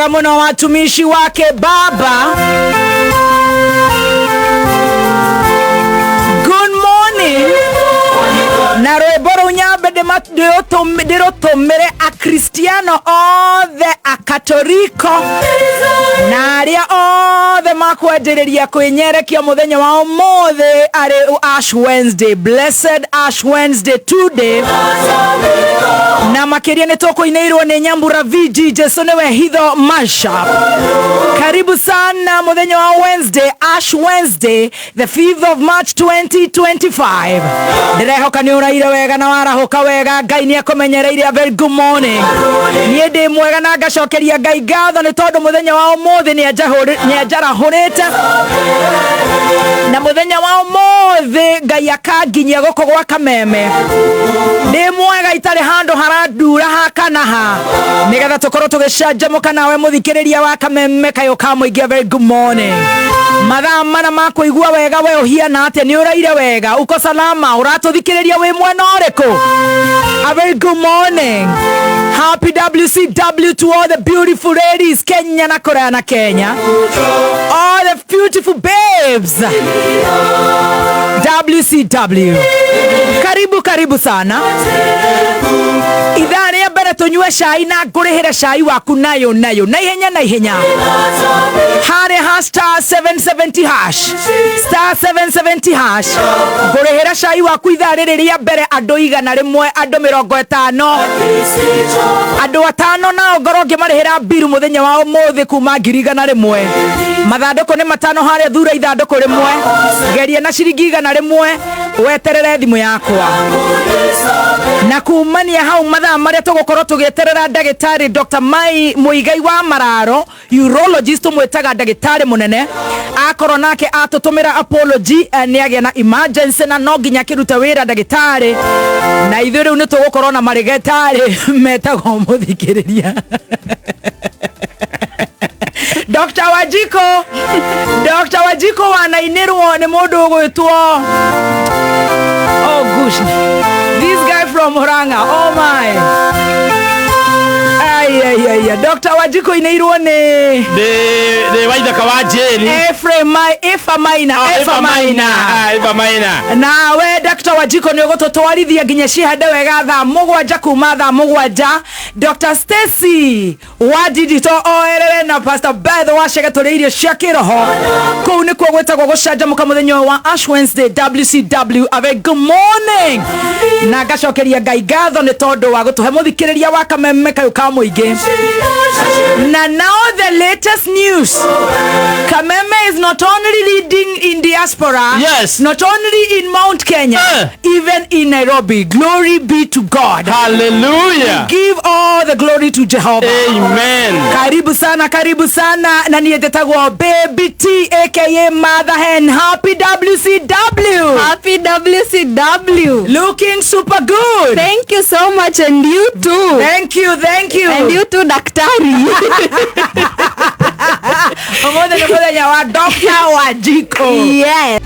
Mwega muno watumishi wake baba. Good morning. Na rwĩmbo rũu nyambe ndĩrũtũmĩre akristiano othe, akatoriko na arĩa othe makwenjĩrĩria kwĩnyerekia mũthenya wa ũmũthĩ arĩ Ash Wednesday. Blessed Ash Wednesday today. Na makĩria nĩ tũkũinĩirwo nĩ Nyambura VG, Jesu nĩwe hitho mashup. Karibu sana mũthenya wa Wednesday, Ash Wednesday, the 5th of March 2025. Ndĩrehoka nĩ ũraire wega na warahũka wega. Ngai nĩ akũmenyereire. A very good morning. Niĩ ndĩ mwega na ngacokeria Ngai ngatho nĩ tondũ mũthenya wa ũmũthĩ nĩ anjarahũrĩte, na mũthenya wa ũmũthĩ Ngai akanginyia gũkũ gwa Kameme ndĩ mwega, itarĩ handũ harandura ha kana ha, nĩgetha tũkorwo tũgĩcanjamũka nawe mũthikĩrĩria wa Kameme kayũ ka mũingĩ. A very good morning. Mathaa mana ma kũigua wega. We ũhiana atĩa? Nĩ ũraire wega? Uko salama? Ũratũthikĩrĩria wĩ mwena ũrĩkũ? A very good morning. Happy WCW to all the beautiful ladies Kenya na kũraya na Kenya, all the beautiful babes. WCW, karibu karibu sana. Ithaa rĩa mbere tũnyue cai na ngũrĩhĩre cai waku nayo nayo na ihenya na ihenya harĩa ha *770#, *770#. Ngũrĩhĩra cai waku ithaa rĩrĩ rĩa mbere andũ 100, andũ 50, andũ atano, nao ngorwo ngĩmarĩhĩra mbiru mũthenya wa ũmũthĩ kuma 100,000. Mathandũkũ nĩ matano harĩa, thura ithandũkũ rĩmwe, geria na ciringi 100, weterere thimũ yakwa. Na kumania hau mathaa marĩa tũgũkorwo tũgĩeterera ndagĩtarĩ Dr. Mai Muigai wa Mararo, urologist, tũmwĩtaga ndagĩtarĩ mũnene, akorwo nake atũtũmĩra apology, nĩ agĩa na emergency na no nginya akĩrute wĩra ndagĩtarĩ, na ithuĩ rĩu nĩ tũgũkorwo na marĩgetarĩ metagwo mũthikĩrĩria Dr. Wajiko. Dr. Wajiko wanainĩrwo nĩ mũndũ ũgwĩtwo, oh gosh, this guy from Murang'a. Oh my, ai ai ai. Dr. Wajiko inĩirwo nĩ Ndĩ Waithaka wa Jane. Ephraim Efa Maina. Efa Maina. Ah, Eva Maina. Nawe Dr. Wajiko nĩ ũgũtũtwarithia nginya cihande wega thaa 7. Kuma thaa 7, Dr. Stacy wa digital oerere na Pastor Beth wa Cege tũrĩ irio cia kĩroho. Kũu nĩkuo gwĩtagwo gũcanjamũka mũthenya ũyũ wa Ash Wednesday, WCW. A very good morning, na ngacokeria Ngai ngatho nĩ tondũ wa gũtũhe mũthikĩrĩria wa Kameme kayũ ka mũingĩ. Na now the latest news: Kameme is not only leading in diaspora, not only in Mount Kenya, even in Nairobi. Glory be to God. Hallelujah. Give all the glory to Jehovah. Amen. Karibu sana, karibu sana. Na niĩ njĩtagwo Baby T, aka Mother Hen. Happy WCW. Happy WCW. Looking super good. Thank you so much, and you too. Thank you, thank you. And you too, Daktari. Ũmũthĩ nĩ mũthenya wa Dr. Wajiko. Yes.